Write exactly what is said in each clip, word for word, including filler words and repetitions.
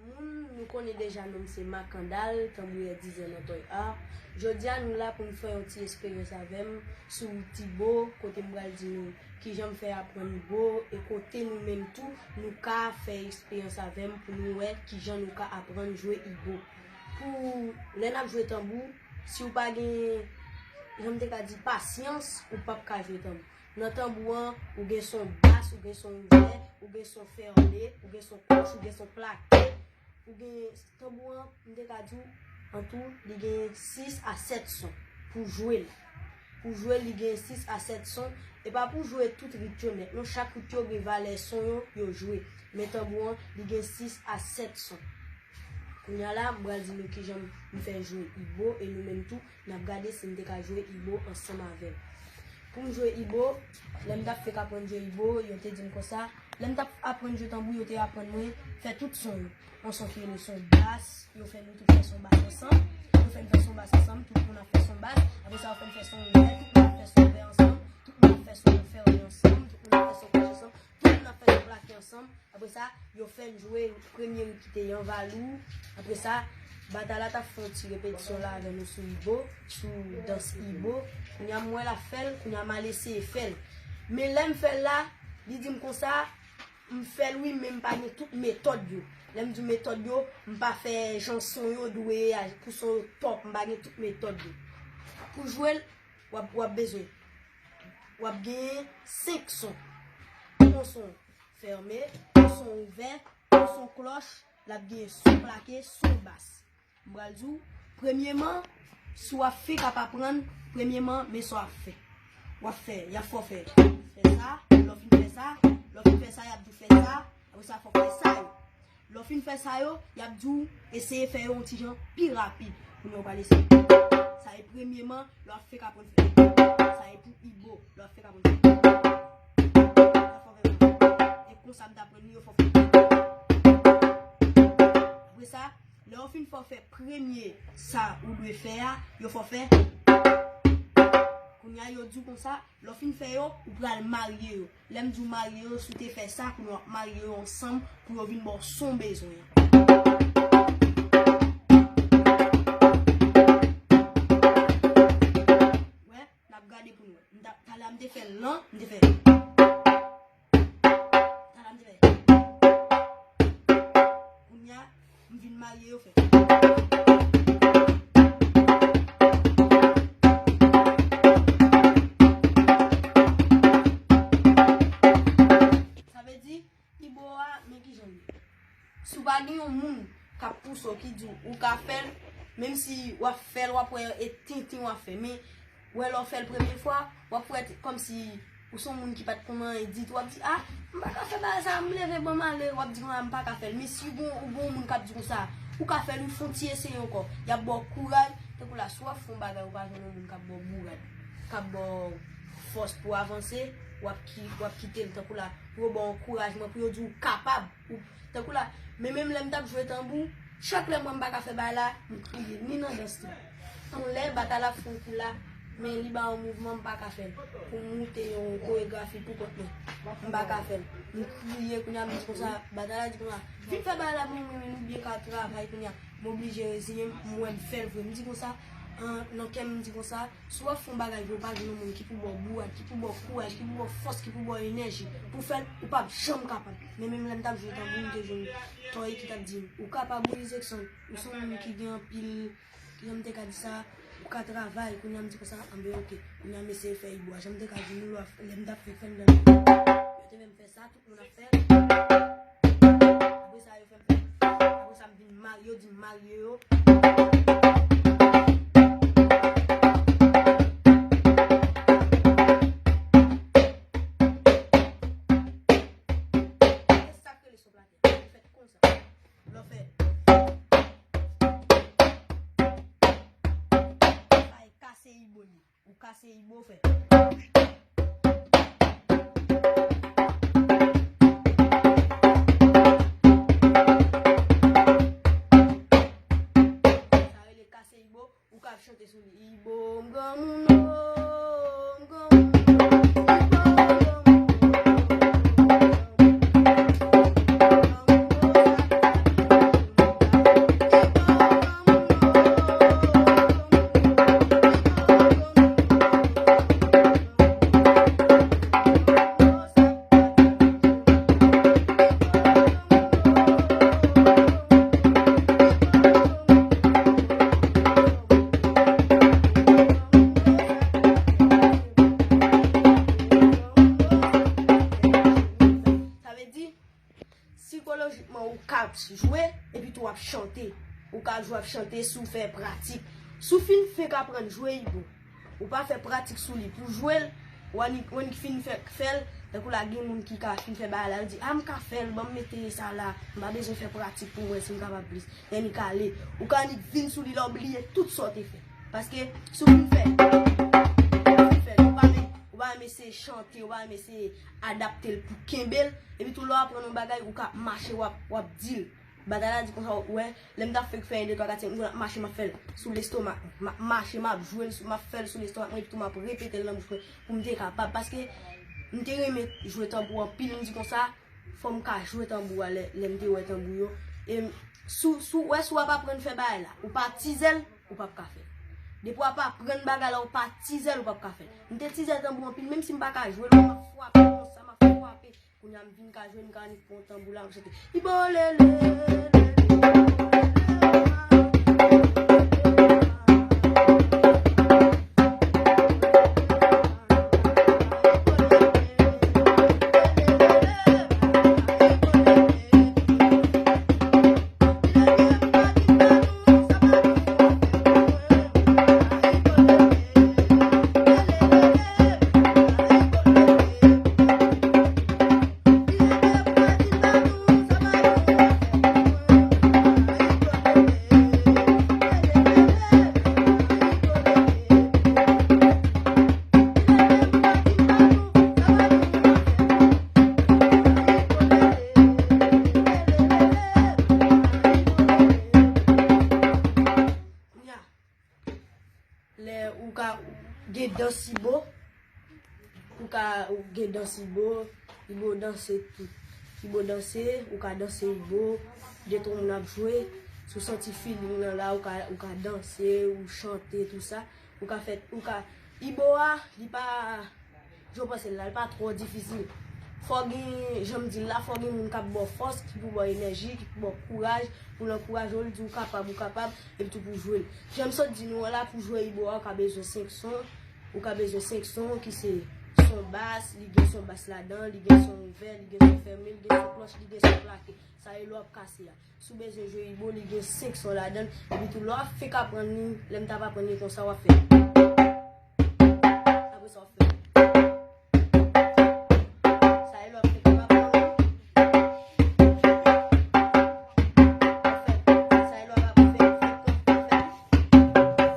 Moun, nou konnen deja non m se Makandal, tanbouyè dizè nan Toy Art. Jodi a nou la pou n fè yon ti esperyans avè m sou ibo, kote m pral di nou kijan m fè aprann ibo, e kote nou menm tou nou ka fè esperyans avè m pou nou wè kijan nou ka aprann jwe ibo. Pou lè n ap jwe tanbou, si w pa gen, jan m te ka di, pasyans, ou p ap ka jwe tanbou. Nan tanbou an, ou gen son bas, ou gen son ouvè, ou gen son fèmen, ou gen son klòch, ou gen son plakè. Ou gen tanbou an, m te ka di w, an tou, li gen sis a sèt son pou jwe l. Pou jwe l, li gen sis a sèt son. E pa pou jwe tout rit yo nèt non, chak rit yo gen valè son yo, yo jwe. Men tanbou an, li gen sis a sèt son. Kounye a la, m pral di nou kijan m fè jwe ibo, e nou menm tou, n ap gade si n te ka jwe ibo ansanm avè m. Pou m jwe ibo, lè m t ap fèk aprann jwe ibo, yo te di m konsa, lè m t ap aprann jwe tanbou, yo te aprann mwen fè tout son yo. Yon son ki rele son bas, yo fè nou tout fè son bas ansanm. Yo fè n fè son bas ansanm, tout moun ap fè son bas. Apre sa, yo fè n fè son ouvè, tout moun ap fè son ouvè ansanm. Tout moun ap fè son fèmen ansanm, tout moun ap fè son klòch ansanm, tout moun ap fè son plakè ansanm. Apre sa, yo fè n jwe premye rit ki te Yanvalou. Apre sa, Batala t ap fè yon ti repetisyon la avè nou sou ibo, sou dans ibo. Kounye a m wè l ap fè l, kounye a m al eseye fè l. Men lè m fè l la, li di m konsa, m fè l wi, men m pa gen tout metòd yo. Lè m di w metòd yo, m pa fè jan son yo dwe ye a, pou son yo top, m pa gen tout metòd yo. Pou jwe l, w ap, w ap bezwen, w ap genyen senk son. Yon son fèmen, yon son ouvè, yon son klòch, l ap genyen son plakè, son bas. M pral di w, premyeman, si w ap fèk ap aprann, premyeman, men sa w ap fè. W ap fè, y ap fè w fè, fè sa, lè w fin fè sa, lè w fin fè sa, y ap di w fè sa, apre sa, fò w fè sa yo. Lè w fin fè sa yo, y ap di w eseye fè yo yon ti jan pi rapid. Kounye a w pral eseye. Sa e premyeman, lè w ap fèk aprann fè. Sa e pou ibo, lè w ap fèk aprann fè. Sa fò fè. E konsa m t aprann li yo fò fè. Apre sa, lè yo fin fè w fè premye sa ou dwe fè a, yo fè w fè. Kounye a, yo di w konsa, lè w fin fè yo, ou pral marye yo. Lè m di w marye yo, si w te fè sa, kounye a w ap marye yo ansanm pou yo vin ba w sa w bezwen an. Wè, n ap gade pou n wè. M ta, talè a m te fè l lan, m te fè. Talè a m te fè. Kounye a, m vin marye yo fè. Sa vle di, ibo a, men kijan l ye. Si w pa gen yon moun k ap pouse w, ki di w ou ka fè l, menm si w ap fè l, w ap wè e tenten w ap fè. Men, wè lè w fè l premye fwa, w ap wè t-, kòmsi ou se yon moun ki pa t konn anyen ditou, w ap di, "A, m pa ka fè bagay sa, m leve ban m ale," w ap di konsa, "M pa ka fè l." Men si w gon, ou gon moun k ap di konsa, "Ou ka fè l wi, fè yon ti eseye ankò." Y ap ba w kouraj, tankou la, si w ap fè yon bagay, ou pa jwenn yon moun k ap ba w bourad, k ap ba w fòs pou w avanse, w ap ki-, w ap kite l, tankou la, pou yo ba w ankourajman, pou yo di w kapab. Ou, tankou la, men menm lè m t ap jwe tanbou, chak lè m wè m pa ka fè bagay la, m kriye, ni nan dans tou. Yon lè, Batala fè yon kou la, men li ba yon mouvman m pa ka fè l. Pou m moute yon koregrafi pou kont mwen, m pa ka fè l. M kriye, kounye a m di konsa, Batala di konsa, "Vin fè bagay la pou mwen, men nou byen ka travay," kounye a, m oblije reziyen m, m wè m fè l vre. M di konsa, an, nan kè m, m di konsa, Si w ap fè yon bagay vre, ou pa jwenn yon moun ki pou ba w bourad, ki pou ba w kouraj, ki pou ba w fòs, ki pou ba w enèji pou fè l, ou p ap janm kapab. Men menm lè m t ap jwe tanbou, m te jwenn Toy ki t ap di m, "Ou kapab wi, Zexon, ou se yon moun ki gen anpil, kijan m te ka di sa, ou ka travay." Kounye a m di konsa, "Anben, oke." Kounye a m eseye fè ibo a. Jan m te ka di nou, lè w ap, lè m t ap fè fè l, yo te fè m fè sa, tout moun ap fè. Apre sa, yo fè m fè. Apre sa, m vin marye, yo di m marye yo. E sa k rele son plakè. Yo fèt konsa. Lè w fè. Sa e kase ibo li. Ou kase ibo fè. Sa rele kase ibo, ou ka ap chante sou li. Ibo m granmoun o, m granmoun o, ibo m granmoun o, m granmoun o, sa k fè m Lojikman, ou ka jwe, epi tou w ap chante. Ou ka jwe, w ap chante si w fè pratik. Si w fin fenk aprann jwe Ibo, ou pa fè pratik sou li pou jwe l, w annik, w annik fin fè, fè l, tankou la gen moun ki ka fin fè bagay la, l di, a, m ka fè l, ban m mete sa la, m pa bezwen fè pratik pou m wè si m kapab plis. Annik ale. Ou ka annik vin sou li la, w bliye tout sa w te fè. Paske, si w fin fè, ou fin fè l, ou pa men, ou pa menm eseye chante, ou pa menm eseye adapte l pou kenbe l, epi tou lè w aprann yon bagay, ou ka mache, w ap, w ap di l. Batay la di konsa, w wè, lè m t ap fèk fè en, de, twa, kat, senk, m konn ap mache, m ap fè l sou lestomak mwen. M ap mache, m ap jwe l, sou- m ap fè l sou lestomak mwen, epi tou m ap repete l nan bouch mwen pou m te kapab. Paske m te renmen jwe tanbou anpil, m di konsa, fò m ka jwe tanbou a lè, lè m te wè tanbou yo. E m- si w- si w wè, si w ap aprann fè bagay la, ou pa tizè l, ou p ap ka fè l. Depi w ap aprann bagay la, ou pa tizè l, ou p ap ka fè l. M te tizè tanbou anpil, menm si m pa ka jwe l, m ap frape konsa, m ap frape. Kounye a m vin ka jwe, m ka annik pran tanbou la, m chante. Ibo lele, lele, lele, lele, lele. Lè ou ka gen dans Ibo, ou ka gen dans Ibo, Ibo danse tou. Ibo danse, ou ka danse Ibo, de twa moun ap jwe, si w santi feeling nan la, ou ka, ou ka danse, ou chante, tou sa. Ou ka fè, ou ka, Ibo a, li pa, jan w panse l la, li pa twò difisil. Fò gen, jan m di l la, fò gen moun k ap ba w fòs, ki pou ba w enèji, ki pou ba w kouraj, pou l ankouraje w, l di w kapab, ou kapab, epi tou pou jwe l. Jan m sot di nou an la, pou jwe Ibo a, ou ka bezwen senk son, ou ka bezwen senk son, ki se son bas, li gen son bas ladan, li gen son ouvè, li gen son fèmen, li gen son klòch, li gen son plake. Sa e lè w ap kase a. Si w bezwen jwe Ibo, li gen senk son ladan l. Epi tou, lè w ap fenk aprann li, lè m t ap aprann li konsa, w ap fè. Apre sa, w ap fè. Sa e lè w ap fenk ap aprann li. W ap fè. Sa e lè w ap fè, fè, fè, fè.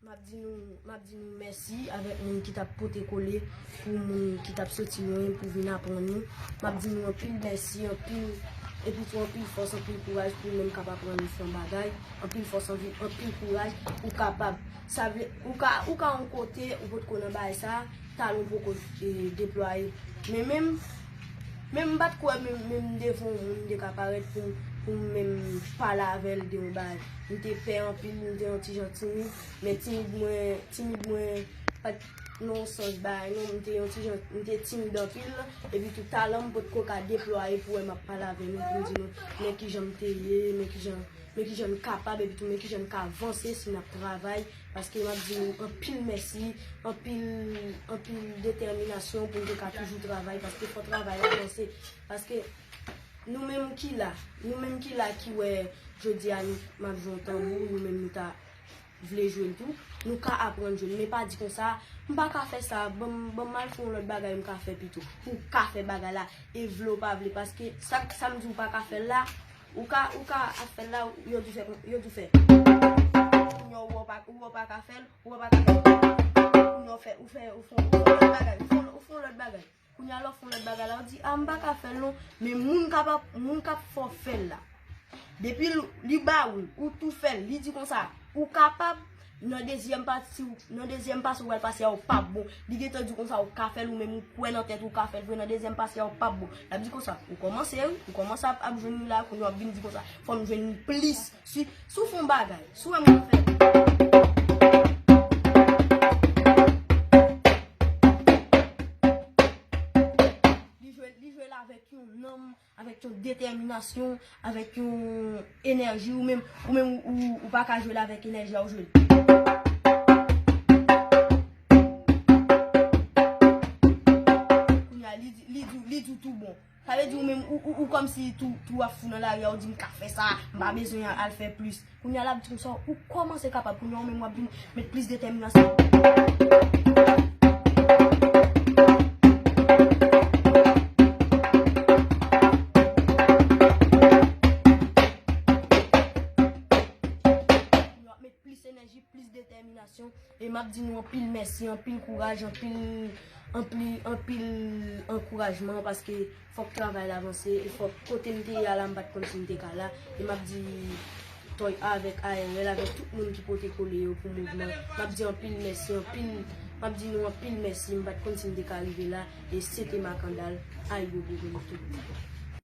M ap di nou, m ap di nou mèsi avèk moun ki t ap pote kole pou moun ki t ap soti lwen pou vin aprann nou. M ap di nou anpil mèsi, anpil, epi tou anpil fòs, anpil kouraj pou nou menm k ap aprann nou fè yon bagay. Anpil fòs, anpil, anpil kouraj, ou kapab. Sa vle, ou ka, ou ka yon kote, ou potko nan bagay sa, talon poko, e, deplwaye. Men menm, menm m pa t kwè menm, menm m te fè yon moun m te ka parèt pou, pou m menm pale avè l de yon bagay. M te pè anpil, m te yon ti jan timid, men timid mwen, timid mwen pa t, nan yon sans bagay non, m te yon ti jan, m te timid anpil, epi tou talan m potko ka deplwaye pou wè m ap pale avè nou, pou m di nou, men kijan m te ye, men kijan, men kijan m kapab, epi tou men kijan m ka vanse si n ap travay, paske m ap di nou anpil mèsi, anpil, anpil detèminasyon pou n te ka toujou travay, paske fò travay la vanse, paske nou menm ki la, nou menm ki la ki wè jodi a m ap jwe yon tanbou, nou menm nou ta vle jwe l tou, nou ka aprann jwe l, men pa di konsa, m pa ka fè sa, ban m, ban m al fè yon lòt bagay m ka fè pito. Ou ka fè bagay la, e vle ou pa vle, paske sa, sa m di ou pa ka fè l la, ou ka, ou ka ap fè l la, yo di fè, yo di fè. Kounye a ou wè ou pa, ou wè ou pa ka fè l, ou wè ou pa ka fè l. Kounye a ou fè, ou fè, ou fè, ou fè yon lòt bagay, ou fè, ou fè yon lòt bagay. Kounye a lè w fè yon lòt bagay la, w di, a, m pa ka fè l non. Men moun k ap, moun k ap fè w fè l la, depi l, li ba ou l, ou tou fè l, li di konsa, ou kapab, nan dezyèm pati, nan dezyèm pase w pral pase a, ou p ap bon. Li gentan di konsa, ou ka fè l, ou menm ou kwè nan tèt ou ka fè l vre, nan dezyèm pase a, ou p ap bon. L ap di konsa, ou kòmanse wi, ou kòmanse ap, ap jwenn li la, kounye a w ap vin di konsa, fò m jwenn li plis. Si, si w fè yon bagay, si w wè m ka fè l. Li jwe, li jwe l avèk yon nanm, avèk yon detèminasyon, avèk yon enèji, ou menm, ou menm, ou, ou pa ka jwe l avèk enèji a, ou jwe l. Kounye a, li di, li di, li di w tou bon. Sa vle di ou menm, ou, ou, ou kòmsi tou, tou w ap fou nan lari a, ou di, "M ka fè sa, m pa bezwen al fè plis." Kounye a l ap di konsa, ou kòmanse kapab, kounye a ou menm w ap vin met plis detèminasyon. Kounye a w ap met plis enèji, plis detèminasyon. E m ap di nou anpil mèsi, anpil kouraj, anpil, anpil, anpil ankourajman, paske fòk travay la vanse, e fòk kote m te ye a la, m pa t konn si m te ka la. E m ap di Toy A avèk A R L, avèk tout moun ki pote kole yo pou mouvman. M ap di anpil mèsi, anpil, m ap di nou anpil mèsi, m pa t konn si m te ka rive la, e se te Makandal, ayibobo pou nou tout.